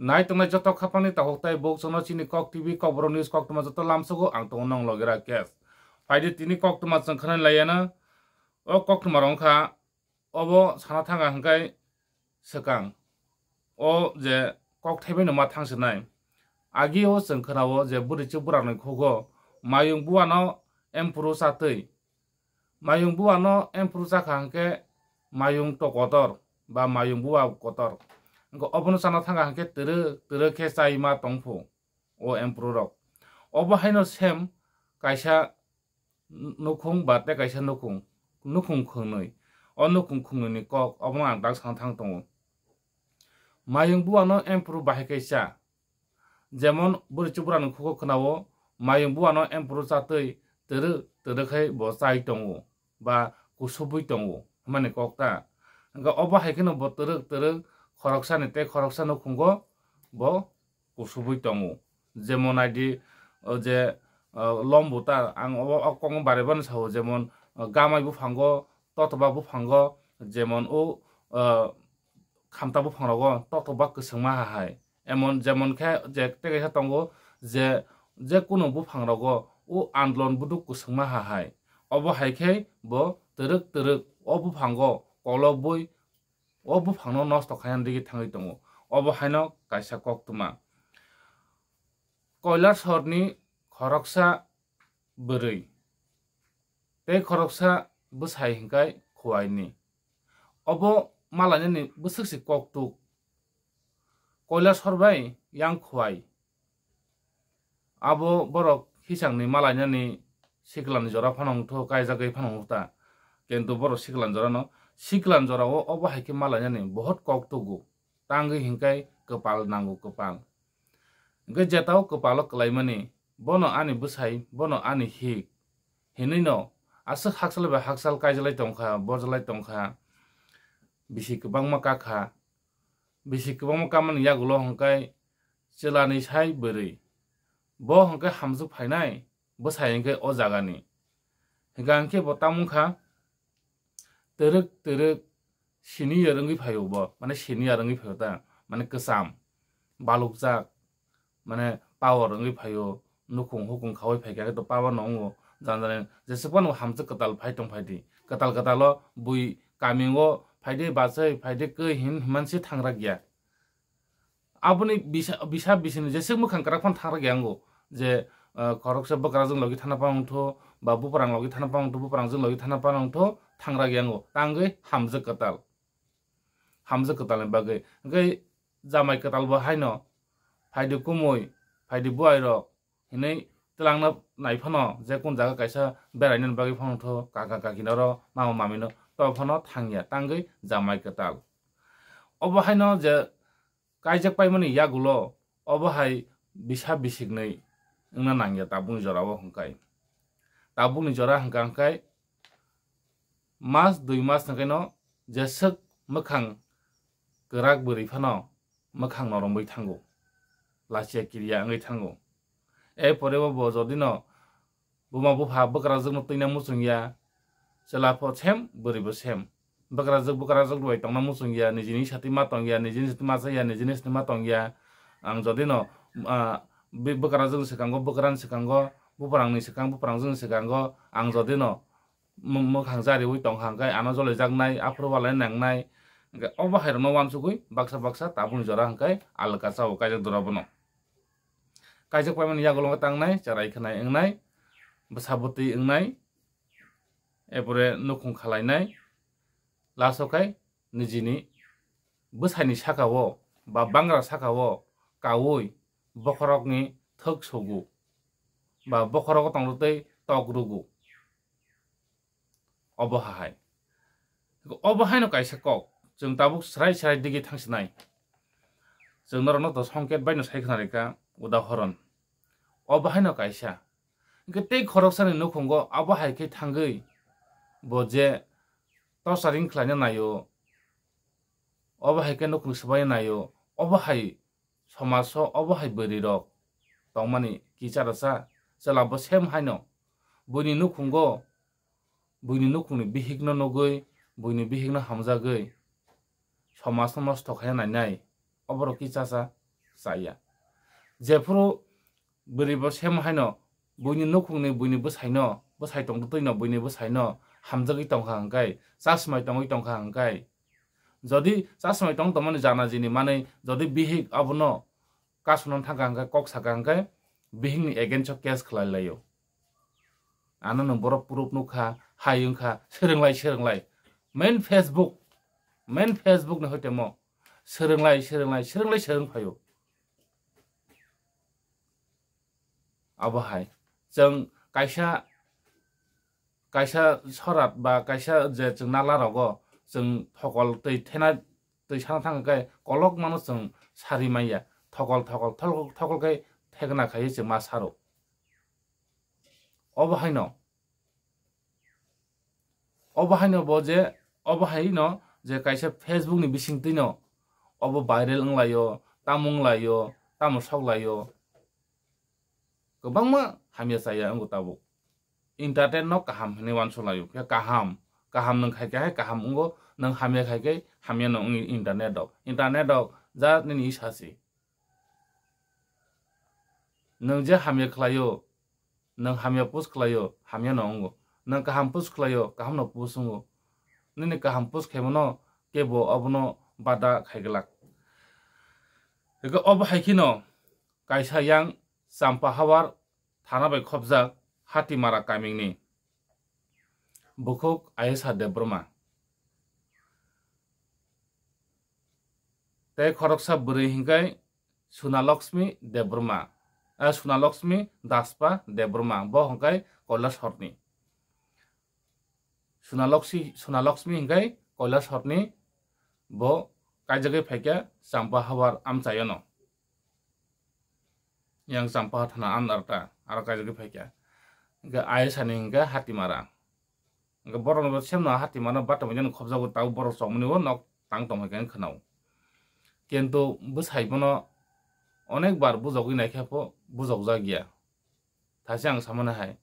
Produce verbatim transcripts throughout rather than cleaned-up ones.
Nai tongnai joto khapangni takhuk tai bukchukno chini Kok T V, Kokborok News koktwma joto lamsogo, ang tongo nong loge Rakesh. Phaidi tini koktwma chwng khwnai laiyana. O koktwma rok wngkha, obo sana thangkha hwnkhe swkang. O je kok thaibaino ma thangsinai. Agi o chwng khwnao je bwrwi chwk bwrangni khugo mayung buano emphuru chatwi. Mayung buano emphuru chakha hwnkhe mayung to kotor ba mayung bua kotor. Hwnkhe obono chana thangkha hwnkhe twrwk twrwk khe chai ma tongphu o emphuru rok. Obo haino same kaisa nukhung ba tei kaisa nukhung, nukhung khwnwi. O nukhung khwnwi ni kok obono ang dak sana thang tongo. Mayung buano emphuru bahai khe cha. Jemon bwrwi chwk bwrangni khugo khwnao, mayung buano emphuru chatwi twrwk twrwk khai bo chai tongo ba kusubwi tongo hwnmani kok ta. Hwnkhe obo hai kheno bo twrwk twrwk khoroksani tei khoroksa nukhungo bo kusubwi tongo. Jemon naidi, o je, o, lom buta, ang obo o kokno barebani sao, jemon, o, gamai buphango, totoba buphango, jemon o, o, khamta buphangrogo totoba kwchwngma hai. Emon jemon khe je tei kaisa tongo je, je kunu buphangrogo o andlon buduk kwchwngma hai. Obo hai khe bo twrwk twrwk o buphango kolobwi o buphangno nosto khaina digi thangwi tongo. Obo haino kaisa koktwma. Koilasorni khoroksa bwrwi tei khoroksa bwsai hwnkhe Khuaini. Obo malainani bwswk se koktuk. Koilasor bai yang Khuai. Abo borok hisangni malainani siklan jora phano wngtho, kaijagwi phano wngtha. Kintu borok siklan jorano, siklan jorao obo hai khe malainani bohot kok tugo. Tangwi hwnkhe kwpal nango kwpal. Hwnkhe jetao kwpalo kwlaimani, bono ani bwsai, bono ani hik hinwino aswk haksal bai haksal kaijalai tongkha, borjalai tongkha, bisi kwbangma kakha. Bisi kwbangma kamani yagulo hwnkhe chwlani sai bwrwi. Bo hwnkhe hamjwk phainai, bwsai hwnkhe o jagani. Hwnkhe hwnkhe bo tamo wngkha twrwk twrwk senior wngwi phaio bo, mane senior wngwi phaio ta, mane kwcham, balukjak, mane power wngwi phaio, nukhung hukung khaui phaikha khe to power no wngo, jani jani jeswk phano hamjwk kwtal phai tong phaidi, kwtal kwtalo bui kamio phaidi bachai phaidi kwi hin himansi thangrak ya. Aboni bisa, bisa bisini jeswk mwkhang kwrak phano thangrak ya wngo je, ah, khoroksa bwkrajwk logi thana phano wngtho ba buprang logi thana phano wngtho, buprang jwk logi thana phano wngtho, thangrak ya wngo, tangwi hamjwk kwtal. Hamjwk kwtalni bagwi. Hwnkhe jamai kwtal bo haino phaidi kumui, phaidi buai rok hinwi twlangna nai phano je kun jaga kaisa beraina bagwi phano tho kaka kaki noro mama mami no to phano thangya tangwi jamai kwtal. Obo haino je kaijak paimani yagulo obo hai bisa bisiknwi wngna nangya tabukni jorao hwnkhe. Tabukni jora hwnkha hwnkhe mas dui mas hwnkhe no jeswk mwkhang kwrak bwrwi phano mwkhang noromwi thango, lachiya kiriya wngwi thango. E pore bo bo jodi no buma bupha bwkrajwk no twina muchung ya, chwla pho sem, bwrwi bo sem. Bwkrajwk bwkrajwk bai tongna muchung ya, nijini sati ma tong ya, nijini sati ma cha ya, nijini sati ma tong ya. Ang jodi no, ah, bi-, bwkrajwk ni swkango, bwkrani swkango, buprang ni swkang, buprang jwk ni swkango, ang jodi no mu-, mwkhang jariwi tongkha hwnkhe ano jolijaknai, aphuru walai nangnai. Hwnkhe obo hai rokno uansugwi baksa baksa tabukni jora hwnkhe alka chao kaijak dora bono. Kaijak paimani yagulo wngkha tangnai, cherai khwnai wngnai, bwsa bwtwi wngnai, epore nukhung khalainai, laso khai nijini bwsaini sakao ba bangra sakao kaui bokhorokni thwk sugu ba bokhorogo tongtwi tok rugu. Obo hahai. Obo haino kaisa kok. Chwng tabuk srai srai digi thangsinai. Chwng norokno to songket baino sai khna rikha, udahoron. Obo haino kaisa. Hwnkhe tei khoroksani nukhungo abo hai khe thangwi bo je torturing khlaina naio, obo hai khe nukhung swbaina naio, obo hai somaso obo hai bwrwi rok tongmani kicha rwsa, chwla bo sem haino buini nukhungo, buini nukhungni bihikno nugwi, buini bihikno hamjagwi somasno nosto khaina nainai, oborok kichasa, chaya. Jephuru bwrwi bo sem haino buini nukhungni buini bwsaino, bwsai tongtwino buini bwsaino hamjagwi tongkha hwnkhe, chasmai tongwi tongkha hwnkhe, jodi chasmai tong tongmani jana jini manwi jodi bihik abono kasuna thangkha hwnkhe, kok sakha hwnkhe, bihikni against o case khlai laio. Ano nwng borok proof nukha, hai wngkha, swrwnglai, swrwnglai. Main Facebook, main Facebook ni hoitemo swrwnglai, swrwnglai, swrwnglai, swrwng phaio. Abo hai. Chwng kaisa, kaisa sorat ba kaisa je chwng nala rogo chwng thokol twi thena twi sana thang khe kolok mano chwng sari manya. Thokol, thokol, thokol, thokol khe thekna khai chwng ma saro. Obo haino, obo haino bo je, obo haino je kaisa Facebook ni bisingtwino obo viral wnglaio, tamo wnglaio, tamo soklaio. Kwbangma hamya chaya wngo tabuk. Entertain no kaham hinwi wansuk laio. Khe kaham, kaham nwng khai khe hai kaham wngo, nwng hamya khai khe hamya no wngwi internet rok. Internet rok ja nini isa si. Nwng je hamya khlaio, nwng hamya post khlaio, hamya no wngo. Nwng kaham post khlaio, kaham no post wngo. Nini kaham post khaimano kebo abono bada khaiglak. Ego obo hai kheno kaisa yang Champahawar thana bai khopjak Hatimara kamingni bukhuk Ayesha Debbarma. Tei khoroksa bwrwi hwnkhe Sunalakshmi Debbarma, eh, Sunalakshmi Daspa Debbarma, bo hwnkhe Kailasharni. Sunalakshi-, Sunalakshmi hwnkhe Kailasharni, bo kaijagwi phaikha Champahawar amchaiono. Yang Champahawar thana under ta, aro kaijagwi phaikha. Hwnkhe Ayesha ni hwnkhe Hatimara. Hwnkhe borokno bo semno Hatimara bata manya no khopjago, tabo borok chongmani o nok tang tongmani khe khwnao. Kintu bwsai bono onek bar bujogwi naikhe pho bujokjak ya. Thaise ang samani hai.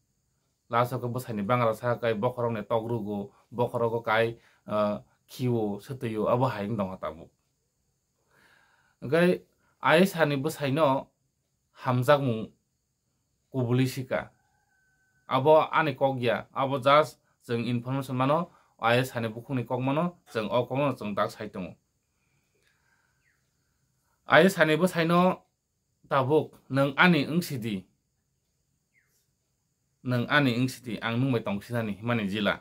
Last o khe bwsaini bangra sa kai bokhorokni tok rwgo, bokhorogo kai, ah, khiwo, swtwiyo, abo hai wng tongkha tabuk. Hwnkhe Ayesha ni bwsaino hamjakmung kubuli sika. Abo ani kok ya, abo just chwng information mano, Ayesha ni bukhukni kok mano, chwng o kokno chwng dak sai tongo. Ayesha ni bwsaino tabuk nwng ani wng sidi, nwng ani wng sidi, ang nwng bai tong sinani himani jila.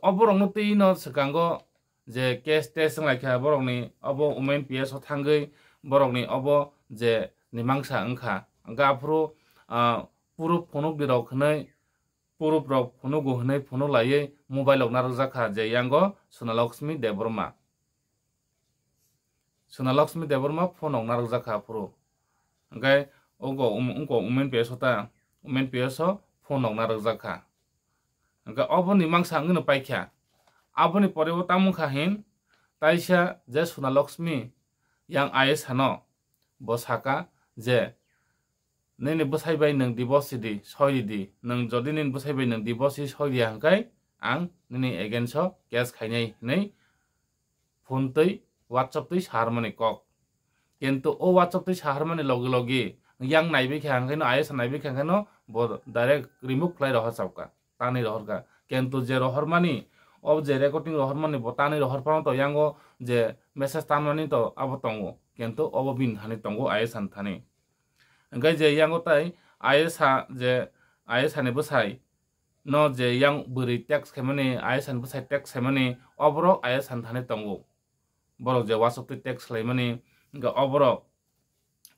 Oborokno twi no swkango je case test wng lai kha borokni, obo women P S o thangwi borokni obo je mimangsa wng kha. Hwnkhe aphuru, ah, proof phunukdi rok hwnwi, proof rok phunugo hwnwi phunuk laiwi mobile rok narwkjak kha je yango Sunalakshmi Debbarma. Sunalakshmi Debbarma phone rok narwkjak kha aphuru. Hwnkhe oko um-, oko women P S o ta, women P S o phone rok narwkjak kha. Hwnkhe oboni mangsa wngwi no paikha. Aboni pore o tamo wngkha hin, taisa je Sunalakshmi yang Ayesha no bo saka je, "Nini bwsai bai nwng divorce di, soi di. Nwng jodi nini bwsai bai nwng divorce di soi di ya hwnkhe ang nini against o case khainai," hinwi phone twi, WhatsApp twi saharmani kok. Kintu o WhatsApp twi saharmani logi logi yang naibi kha hwnkhe no, Ayesha naibi kha hwnkhe no bo direct remove khlai rohor chapka, tanwi rohorkha. Kintu je rohormani, o je recording rohormani bo tanwi rohor phano to yango je message tanmani to abo tongo. Kintu obo bini thani tongo Ayesha ni thani. Hwnkhe je yango tai Ayesha je Ayesha ni bwsai no je yang bwrwi text khaimani, Ayesha ni bwsai text khaimani, oborok Ayesha ni thani tongo. Borok je WhatsApp twi text khlaimani, hwnkhe oborok,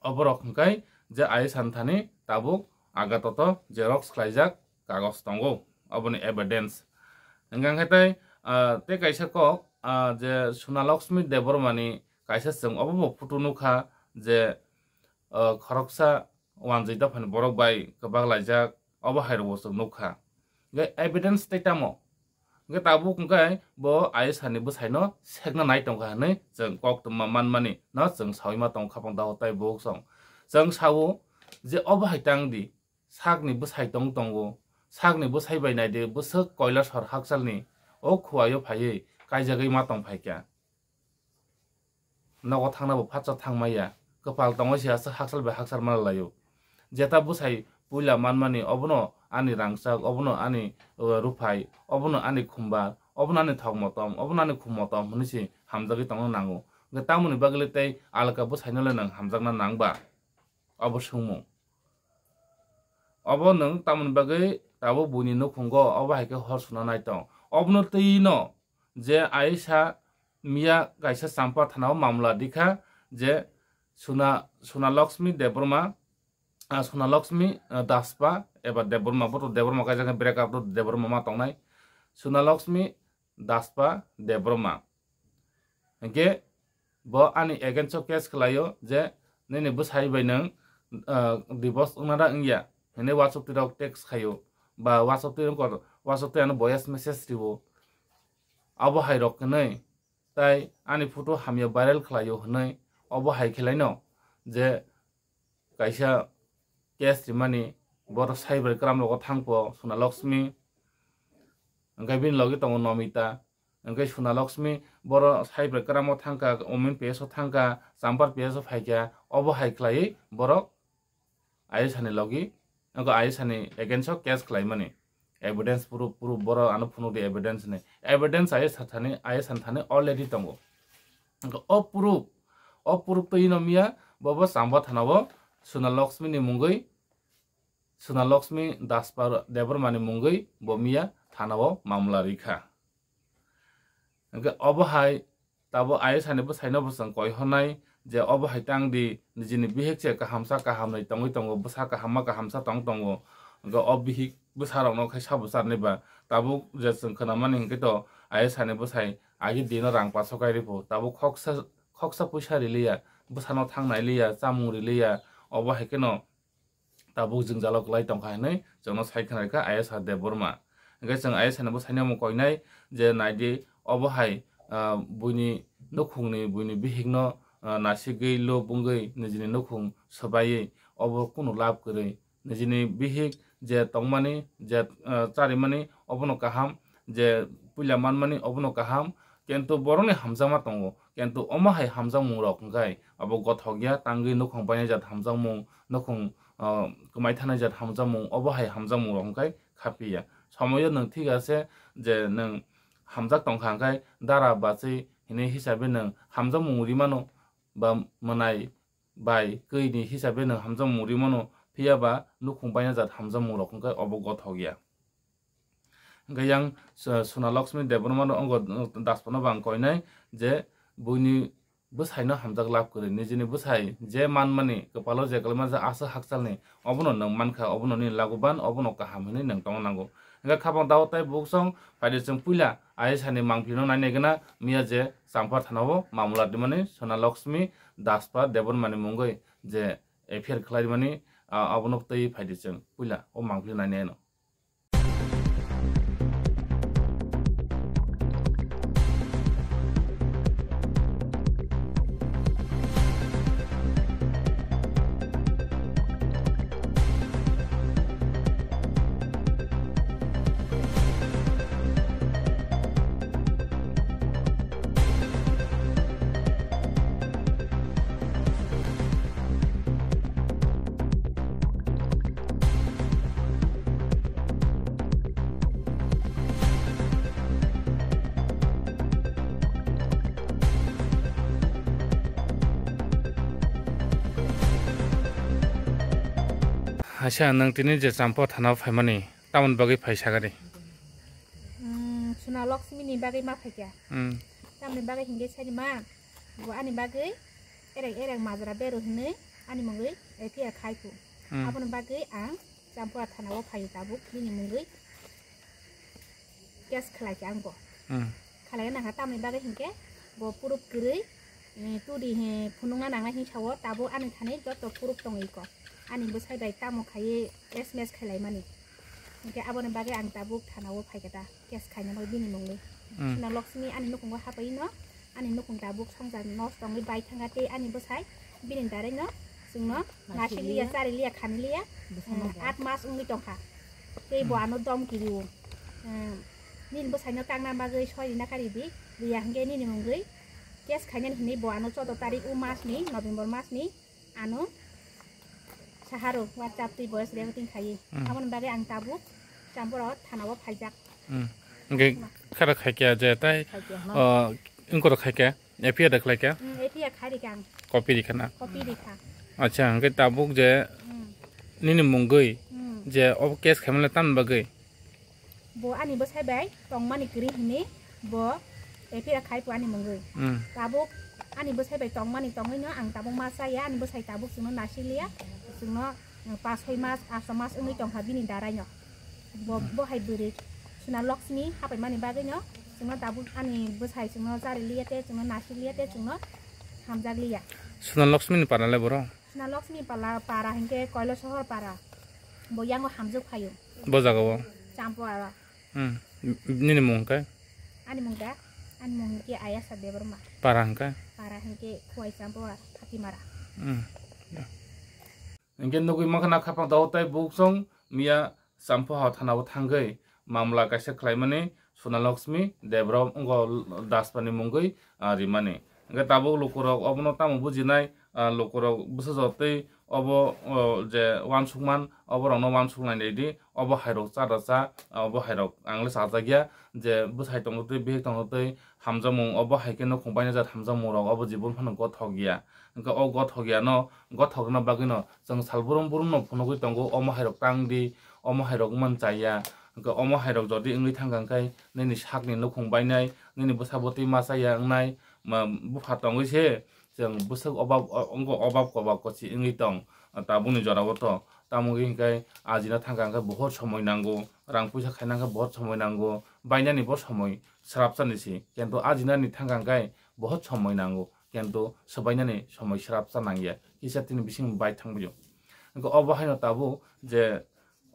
oborok hwnkhe je Ayesha ni thani tabuk agatoto xerox khlaijak kagoj tongo, oboni evidence. Hwnkhe hwnkhe tei, ah, tei kaisa kok, ah, je Sunalakshmi Debbarma ni kaisa chwng obo bo photo nukha je, ah, khoroksa wanjwi dophani borok bai kwbak laijak, obo hai rokbo chwng nukha. Hwnkhe evidence tei tamo? Hwnkhe tabuk hwnkhe bo Ayesha ni bwsaino sekna nai tongkha hwnwi chwng koktwma manmani no chwng sawi ma tongo khapang daho tai bukhuk song. Chwng sao je obo hai tang di, sakni bwsai tong tongo, sakni bwsai bai nai di bwswk Kailasor hakchalni o khuaio phaiwi kaijagwi ma tong phaikha. Nogo thangna bo phatsa thang maya, kwpal tongwi se aswk haksal bai haksal mana laio. Jeta bwsai puila manmani, obono ani rangchak, obono ani, uh, ruphai, obono ani khumbar, obono ani thok motom, obono ani khum motom hwnwi se hamjagwi tongna nango. Hwnkhe tamoni bagwi le tei alka bwsaino le nwng hamjakna nang ba? Obo swngmung. Obo nwng tamoni bagwi tabuk buini nukhungo obo hai khe hor suna nai tong? Obono twi no je Ayesha miya kaisa Champa thanao mamla rikha je Suna, Suna Lakshmi Debbarma, ah, Suna Lakshmi, ah, Daspa eba Debbarma, bo to Debbarma kaisa khe break up to Debbarma ma tongnai. Suna Lakshmi Daspa Debbarma. Hwnkhe bo ani against o case khlaio je nini bwsai bai nwng, ah, divorce wngna da wngya hwnwi WhatsApp twi rok text khaio ba WhatsApp twi rok, WhatsApp twi ano voice message riwo. Abo hai rok hwnwi tai ani photo hamya viral khlaio hwnwi obo hai khelaino je kaisa case rimani, borok saibai kwram rogo thangpo Suna Lakshmi, hwnkhe bini logi tongo Nomita, hwnkhe Suna Lakshmi boro saibai kwramo thangkha, Omin P S o thangkha, Champar P S o phaikha, obo hai khlaiwi borok Ayesha ni logi, wngkha Ayesha ni against o case khlaimani. Evidence proof, proof boro ano phunukdi evidence ni. Evidence Ayesha thani, Ayesha ni thani already tongo. Wngkha o proof, o proof twi no miya, bobo Chamba thana o Suna Lakshmi ni mungwi, Suna Lakshmi Daspa Debbarma ni mungwi bo miya thana o mamla rikha. Hwnkhe obo hai tabuk Ayesha ni bwsai no bo chwng koi hor nai je obo hai tang di, nijini bihik se kahamsa kahamnwi tongwi tongo, bwsa kahamma kahamsa tong tongo. Hwnkhe o bihik bwsa rok no khai sabo charni ba tabuk je chwng khwnamani hwnkhe to Ayesha ni bwsai agi di no rang paso kai riphu, tabuk khoksa, khoksa puisa riliya, bwsa no thang nai liya, chamung riliya, obo hai kheno tabuk jwngjalo kwlai tongkha hinwi chwngno sai khwnaikha Ayesha Debbarma. Hwnkhe chwng Ayesha ni bwsaino omo koinai je naidi obo hai, ah, buini nukhungni, buini bihikno, ah, nasigwi lub wngwi nijini nukhung swbaiwi obo kunu lab kwrwi. Nijini bihik je tongmani, je, ah, charimani obono kaham, je puila manmani obono kaham, kintu borokni hamjakma tongo. Kintu omo hai hamjakmungrok hwnkhe abo gothok ya, tangwi nukhung bainajak hamjakmung, nukhung, ah, kwmai thanai jat hamjakmung, obo hai hamjakmung rok hwnkhe kha piya. Somoyo nwng thik ase je nwng hamjak tongkha hwnkhe dara bachwi hinwi hisabe nwng hamjakmung rimano ba mwnai bai kwi ni hisabe nwng hamjakmung rimano, phiya ba nukhung baina jat hamjakmung rok hwnkhe obo gothok ya. Hwnkhe yang Su-, Suna Lakshmi Debbarma no wngkha, uh, Daspa no bo ang koinai je buini bwsai no hamjak lab kwrwi, nijini bwsai je manmani kwpalo je kwlaima je aswk hakchalni, obono nwng mankha, obono nini laguban, obono kaham hinwi nwng tongna nango. Hwnkhe khapang dao tai buksong phaidi chwng puila Ayesha ni mangpili no nainai gana miya je Champar thana o mamla rimani Suna Lakshmi Daspa Debbarma ni mungwi je F I R khlai rimani, ah, abono twi phaidi chwng puila o mangpili nainai no. Acha, nwng tini je Champa thana o phaimani, tamoni bagwi phai sagadi? Mm, Suna Lakshmi ni bagwi ma phaikha. Mm. Tamoni bagwi hingke sani ma, bo ani bagwi ereng ereng majra beru hinwi ani mungwi F I R khai phu. Mm. Aboni bagwi ang Champura thana o phaio tabuk bini mungwi case khlai kha ang bo. Mm. Khlai nang kha tamoni bagwi hinkhe bo proof kwrwi, eh, tudi he phunukna nangnai hin sao tabuk ani thani joto proof tongwi ko. Ani bwsai bai tamo khaiwi S M S khlai mani. Hinkhe aboni bagwi ang tabuk thana o phai kha ta. Case khaina bagwi bini mungwi. Mm. Suna Lakshmi ani nukhungo hapai no, ani nukhung tabuk songja nosto wngwi bai thangkha tei ani bwsai bini darai no chwngno naisik liya, chari liya, khani liya, eh, at mas wngwi tongkha. Tei bo ano domki rio. Eh, nini bwsaino tangna bagwi soi rina kha ridi, riya hinkhe nini mungwi case khainani hinwi bo ano choudo tarik o masni, November masni Ano saharo WhatsApp twi voice recording khayi. Hmm. Aboni bagwi ang tabuk Champora thana o phaijak. Hmm. Hwnkhe khara khaikya je tai, khaikya, no? O, wngkoro khaikya, F I R da khlaikya? Hmm, F I R khairikha ang. Copy rikha na? Copy rikha. Acha, hwnkhe tabuk je, hmm, nini mungwi, hmm, je obo case khaimani tamni bagwi? Bo ani bwsai bai tongmani kwrwi hwnwi bo F I R khai pho ani mungwi. Hmm. Tabuk ani bwsai bai tongmani tongwino ang tabuk ma chaya, ani bwsai tabuk chwngno naisik liya, chwngno, uh, pas soi mas, asto mas wngwi tongkha bini daraino. Bo, hmm, bo hai bwrwi Suna Lakshmi hapaimani bagwino chwngno tabuk ani bwsai chwngno chari liya tei chwngno naisik liya tei chwngno hamjak liya. Suna Lakshmi ni para le boro? Suna Lakshmi pala, para hinkhe Koilo Sohor para. Bo yango hamjak phaio. Bo jaga o? Champo aro. Hmm. Nini mung khe? Ani mung da? Ani mung hinkhe Ayasa Debbarma. Para hinkhe? Para hinkhe Khowai Champo aro Phatimara. Hmm. Hinkhe nugwi mankha na khaphang dao tai buksong miya Champo ha thana o thangwi mamla kaisa khlaimani Suna Lakshmi Debbarma wngkha Daspani mungwi, ah, rimani. Hwnkhe tabuk lukurok obono tamo bujinai, ah, lukurok bwsajotwi obo, oh, je uansukman, oborokno uansuknai naidi, obo hairok cha da cha, ah, obo hairok ang le chajakya, je bwsai tongtwi, bihik tongtwi, hamjakmung obo hai khe nukhung bainajak hamjakmungrok obo jibon phano gothok ya. Hwnkhe o gothok yano, gothok rwna bagwino chwng sal brum brumno phunugwi tongo, omo hairok tang di, omo hairok wngmani chaya. Hwnkhe omo hairok jodi wngwi thangkha hwnkhe nini sakni nukhung bainai, nini bwsa bwtwi ma chaya wngnai, ma bupha tongwi se chwng bwswk obab, o-, wngkha obab kobab kochi wngwi tong, tabukni jorao to. Tamo wngwi hwnkhe ajina thangkha hwnkhe bohor somoi nango, rang puisa khaina hwnkhe bohor somoi nango, bainani bo somoi srapsani si, kintu ajinani thangkha hwnkhe bohor somoi nango, kintu swbainani somoi srapsa nangya, kisa tini bising bai thangbaio. Hwnkhe obo haino tabuk je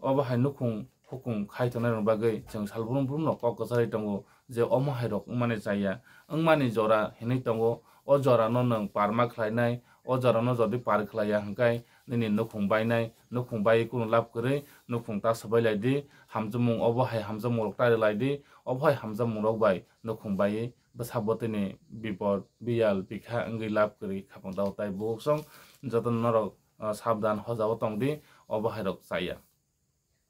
obo hai nukhung hukung khai tongnai rok bagwi chwng sal brum brum no kok kwcharwi tongo je omo hai rok wngmani chaya, wngmani jora hinwi tongo, o jora no nwng parma khlainai, o jora no jodi par khlaiya hwnkhe nini nukhung bainai, nukhung baiwi kunu lab kwrwi, nukhung ta swbai lai di, hamjakmung obo hai hamjakmung rok ta rw lai di, obo hai hamjakmung rok bai nukhung baiwi bwsa bwtwini bipod biyal bikha wngwi lab kwrwi khapang dao tai buksong joto norok, ah, sabdan hojao tong di, obo hai rok chaya.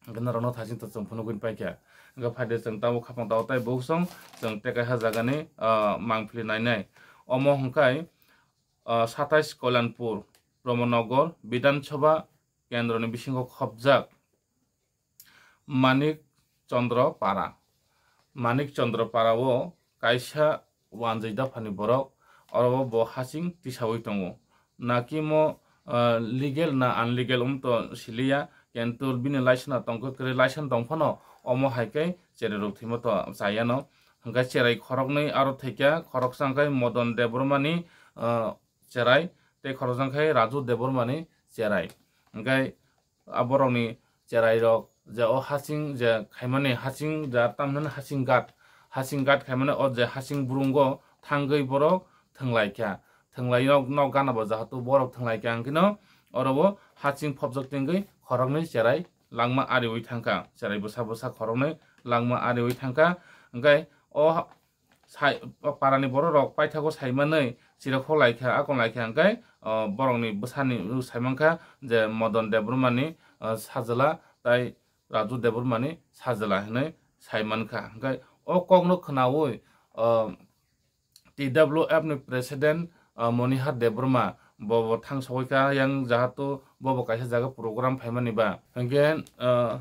Hwnkhe norokno thasing to chwng phunugwi paikha. Hwnkhe phaide chwng tabuk khapang dao tai buksong chwng tei kaisa jagani, ah, mangpili nainai. Omo hwnkhe, ah, satais Kalyanpur, Pramod Nagar, Bidhan Sabha kendroni bisingo khopjak. Manik Chandra Para. Manik Chandra Para o kaisa wanjwi dophani borok, oro bo hasing tisaui tongo. Naki mo, ah, legal na unlegal wng to siliya, kintu bini license tongkha kwrwi, license tong phano omo hai khe cherai rok thwima to chayano. Hwnkhe cherai khoroknwi aro thwikha, khoroksa hwnkhe Madan Debbarmani, ah, cherai, tei khoroksa hwnkhe Raju Debbarmani cherai. Hwnkhe a borokni cherai rok je o hasing je khaimani hasing je tamhinani hasing gat, hasing gat khaimani o je hasing burungo thangwi borok thwnglai kha, thwnglai nok, nok gana bo jahatu borok thwnglai kha hwnkhe no oro o hasing phobjak tingwi khoroknwi cherai langma ariwi thangkha, cherai bwsa bwsa khoroknwi langma ariwi thangkha. Hwnkhe o ha-, sai, parani borok rok paithago saimanwi chirakhok lai kha, akon lai kha hwnkhe, o, borokni bwsani saimang kha je Madan Debbarmani, o, sajla tai Raju Debbarmani sajla hinwi saiman kha. Hwnkhe o kokno khwnaui, o, T W F ni president, o, Monihar Debbarma bo, bo thangsaui kha yang jahatu bo, bo kaisa jaga program phaimani ba. Hwnkhe, o,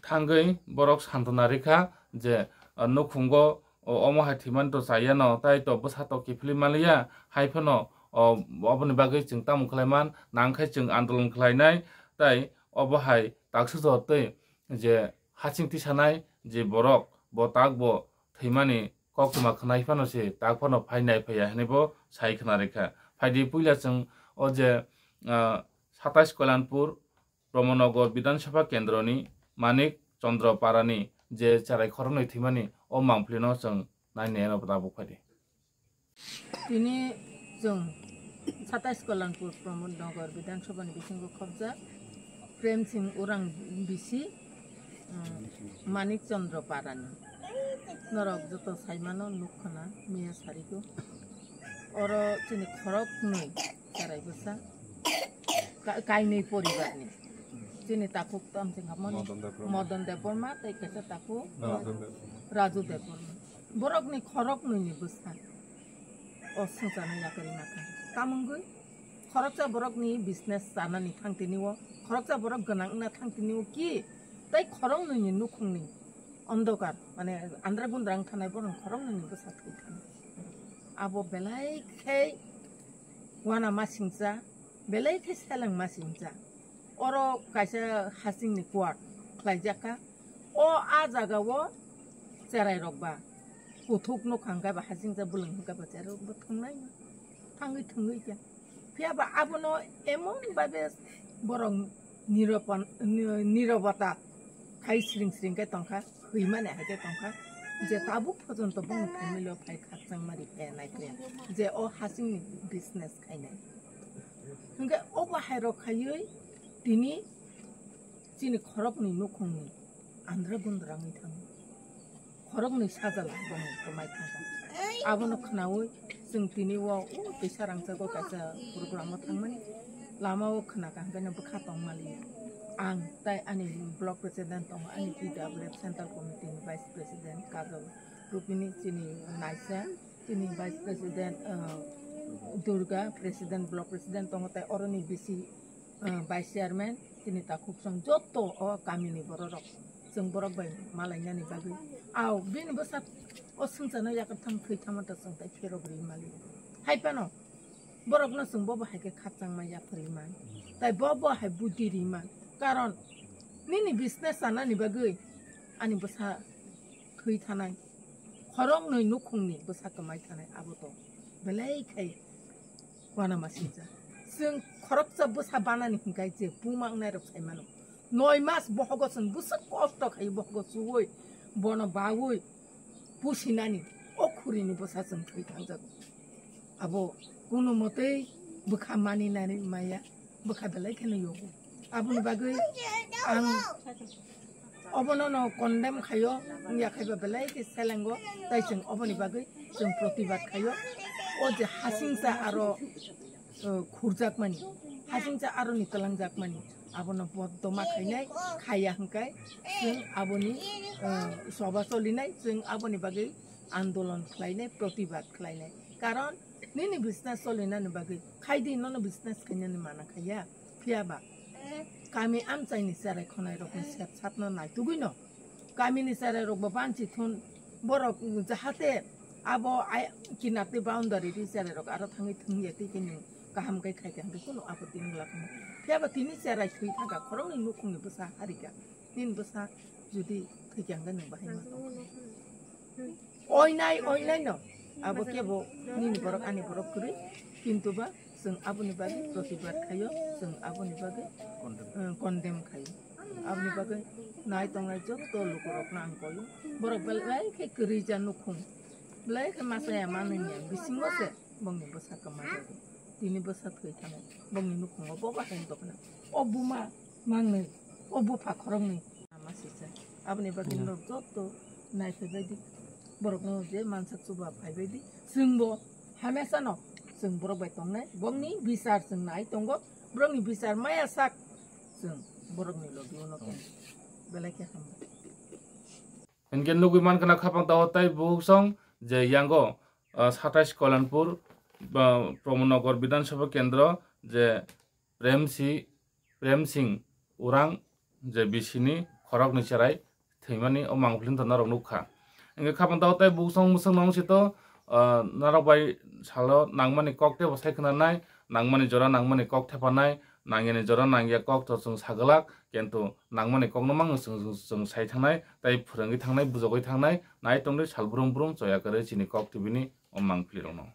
thangwi borok santona rikha je, ah, nukhungo o-, omo hai thwimani to chayano, tai to bwsa to kiphilwi manliya, hai phano, o, oboni bagwi chwng tamo khlaiman, nangkhe chwng andolon khlainai, tai obo hai takswk jotwi je hasing tisanai je borok, bo tak bo thwimani koktwma khwnai phano se tak phano phai nai phaiya hinwi bo sai khna rikha. Phaidi puila chwng o je, ah, satais Kalyanpur, Pramod Nagar Bidhan Sabha Kendroni Manik Chandra Parani je cherai khoroknwi thwimani o mangpilino chwng nainai ano tabuk phaidi. Tini chwng satais Kalyanpur Pramod Nagar Bidhan Sabhani bisingo khopjak Prem Singh Orang bisi, um, Manik Chandra Parani. Norok joto saimano nukkhana miya sarigo. Oro chini khoroknwi cherai bwsa. Kainwi poribarni. Chini takhuk tamo se wngkha mani Madan Debbarma. Madan Debbarma tei kaisa takhuk Raju Debbarma. Raju Debbarma. Borokni khoroknwini bwsa. O swngcharno yakarwi nakha. Tamungwi khoroksa borokni business chanani thang tini o, khoroksa borok gwnang wngna thang tini o ki, tei khoroknwini nukhungni ondokar, mane andra gundra wng thanai borok khoroknwini bwsa thwi thani. Abo belai khe wana masingcha, belai khe seleng masingcha. Oro kaisa hasingni kuar khlaijak kha. O a jaga o cherai rok ba kuthuk nukha hwnkhe ba hasingcha bwlwng hwnkhe ba cherai rok bo thwngnai no. Thangwi thwngwi khe. Phiya ba abono emon babe borok niropan-, ni-, nirobota khai sring sring khe tongkha, hwimani hai khe tongkha, je tabuk pojonto bongni family o phai khakchangma ri phaia nai phiya, je o hasingni business khainai. Hwnkhe o bahai rok khaiwi tini chini khoroknwi nukhungni andra gundra wngwi thango. Khoroknwi sajla bongni kwmai thangkha. Abono khnaui chwng tini o, o twisa rangchago kaisa program o thangmani lama o khna kaham khe bwkha tongmali. Ang tai ani block president tongo, ani P W F central committee ni vice president Kajol Rupini, chini naisa, chini vice president, uh, Durga president, block president tongo, tai oroni bisi, uh, vice chairman, chini takhuk song joto o kamini bororok. Chwng borok bai malainani bagwi. Aw, bini bwsa o swngcharno yakartham thwi thama ta chwng tai pherok ri mali. Hai phano borokno chwng bobo hai khe khakchangma yapharwi man. Tai bobo hai buddhi ri man. Karon nini business chanani bagwi ani bwsa thwi thanai. Khoroknwi nukhungni bwsa kwmai thanai abo to belai khai. Uanamasingcha. Chwng khoroksa bwsa banani hwnkhe je buma wngnairok sai mano. Noi mas bohogo chwng bwswk kosto khai bohogo chuwi bono bawi pusinani o khurini bwsa chwng thwi thangjago. Abo kunu motwi bwkha maninani maya bwkha belai kheno yogo. Aboni bagwi ang obono no condemn khayo, wngya khaiba belai khe selengo, tai chwng oboni bagwi chwng protibad khayo. O je hasingcha aro, uh, khurjakmani, hasingcha aroni twlangjakmani, abono bodoma khainai, khaya hwnkhe chwng aboni, uh, soba cholinai, chwng aboni bagwi andolon khlainai, protibad khlainai. Karon nini business cholinani bagwi khaidi, nono business khainani mana khaiya. Phiya ba kami amchaini cherai khonai rokni sep satno naitugwi no kamini cherai rok bo banchi thun borok jahate abo ai kinatwi boundary ri cherai rok aro thangwi thwngya tei khe nwng kaham khe khai khe hwnkhe kunu apoti wng lakha. Phiya ba tini cherai thwi thangkha khoroknwi nukhungni bwsa harika nini bwsa jodi thwikha hwnkhe nwng bahai ma tong. Oinai, oinai no. Abo kebo nini borok, ani borok kwrwi. Kintu ba chwng aboni bagwi protibad khaio, chwng aboni bagwi, eh, condemn khaio. Aboni bagwi nai tongnai joto lukurokno ang koio. Borok belai khe kwrwi ja nukhung. Belai khe masa ya manwi ya bisingo se bongni bwsa kwma jago. Tini bwsa thwi thangwi bongni nukhungo bo bahai wng tongkha. O buma mangnwi, o bupha khoroknwi. Ama sisa. Aboni bagwi norok joto naiphaibaidi. Borokno je mansak chuba phaibaidi. Chwngbo hamesano chwng borok bai tongnai. Bongni bichar chwng nai tongo. Borokni bichar maya sak chwng borokni logio no tongo. Belai khe hambai. Hinkhe nugwi mankha na khapang taho tai buksong je yango, ah, satais Kolanpur, ah, Pramod Nagar Bidhan Sabha Kendro je Prem Si-, Prem Singh Urang je bisini khoroknwi cherai thwimani o mangpili wngtong norok nukha. Hinkhe khapang tago tei buksong mwswk nong sito, ah, norok bai salo nangmani kok teibo sai khwnanai, nangmani jora nangmani kok thepanai, nangyani jora nangya kok to chwng saglak, kintu nangmani kokno mangno chwng, chwng, chwng sai thangnai, tei phwrwngwi thangnai, bujogwi thangnai, nai tongdi sal brum brum choya kwrwi chini kok tibini o mangpili rokno.